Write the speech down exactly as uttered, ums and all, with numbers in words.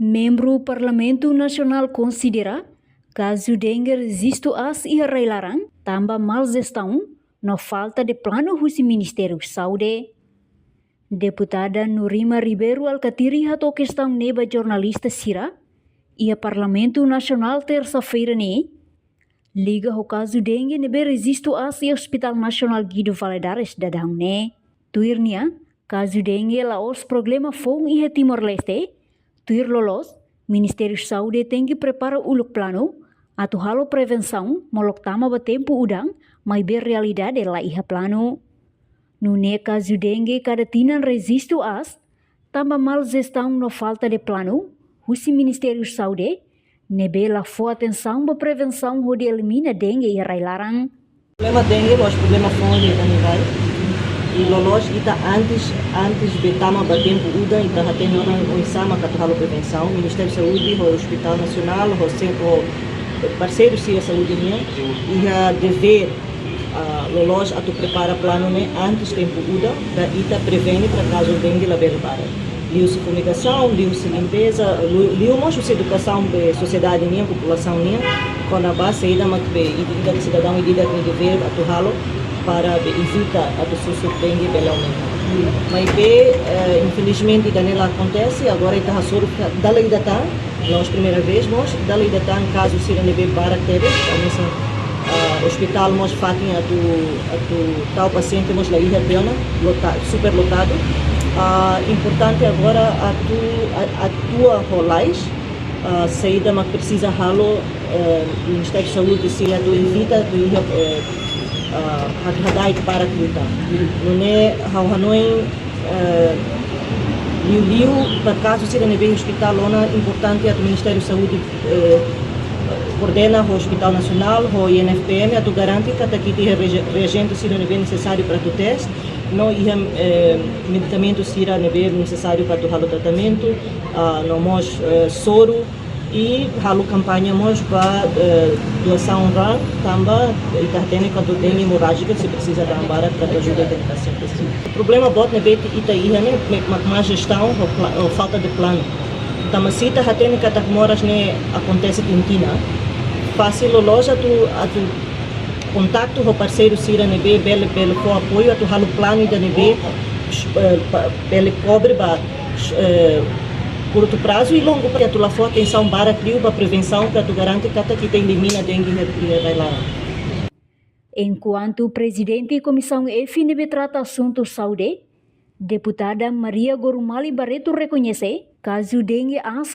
Membru Parlamentu Nasionál konsidera kazu dengue rejistu aas iha rai-laran tanba mal jestaun no falta de planu husi Ministériu Saúde. Deputada Nurima Ribeiro Alkatiri hato'o kestaun ne'e ba jornalista sira iha Parlamentu Nasionál tersa-feira ne'e, liga ho kazu dengue ne'ebé rejistu aas iha Hospital Nasionál Guido Valadares daudaun ne'e. Tuir nia, kazu dengue la'ós problema foun iha Timor-Leste, tuir loloos, Ministériu Saúde tenke prepara uluk planu atu halo prevensaun molok tama ba tempu udan, maibé realidade la iha planu. Nune'e kazu dengue kada tinan rejistu aas tanba mal jestaun no falta de planu husi Ministériu Saúde, ne'ebé la fó atensaun ba prevensaun hodi elimina dengue iha rai-laran. Problema dengue la'ós problema foun iha ita-nia rai. I loloos ita antes, antes de tama ba tempu udan, ita hatene ona oinsá mak atu halo prevensaun. Ministériu Saúde, ho Hospital Nasionál, ho sen-, ho parseiru sira saúde nian, iha devér, ah, loloos atu prepara planu ne'e antes tempu udan, para ita prevene para kazu dengue labele barak. Liuhusi fumigasaun, liuhusi limpeza, liu, liu mós husi edukasaun ba sosiedade nian, populasaun nian, kona-ba saida mak be ida-idak sidadaun ida-idak nia devér atu halo para be evita atu susut dengue bele aumenta. Maibé, eh, infelizmente, ida-ne'e la akontese, agora ita hasoru dala ida tan, la'ós primeira vez, mós dala ida tan kazu sira ne'ebé barak tebes, komesa, ah, hospital mós fatin atu, atu tau pasiente mós la iha tiha ona, lota-, superlotadu. Ah, importante agora atu, a-, atua ho lais, ah, saida mak presiza halo, eh, Ministériu Saúde sira atu evita atu iha, eh, ah, atu hada'et barak liután. Nune'e ha'u hanoin, eh, liuliu ba kazu sira ne'ebé hospital ona importante atu Ministériu Saúde, eh, koordena ho Hospital Nasionál, ho I N F P M atu garante katak ita iha reaje-, reajente sira ne'ebé nesesáriu para atu teste, no iha, eh, medikamentu sira ne'ebé nesesáriu para atu halo tratamentu, ah, no mós, eh, soru, i halo kampaña mós ba, eh, doasaun raan, tanba ita hatene kuandu dengue emorájika sei presiza raan barak para atu ajuda ita-nia pasiente sira. Problema boot ne'ebé ita iha ne'e, me-, mak má jestaun ho pla-, ho falta de planu. Tanba se ita hatene katak moras ne'e akontese tinan-tinan, fasil loloos atu, atu kontaktu ho parseiru sira ne'ebé bele, bele fó apoiu atu halo planu ida ne'ebé, eh, pa-, bele kobre ba, eh, kurtu prazu i longu prazu atu la fó atensaun barak liu ba prevensaun para atu garante katak ita elimina dengue iha, iha rai-laran. Enkuantu Prezidente Komisaun F ne'ebé trata asuntu saúde, Deputada Maria Gorumali Barreto rekoñese kazu dengue aas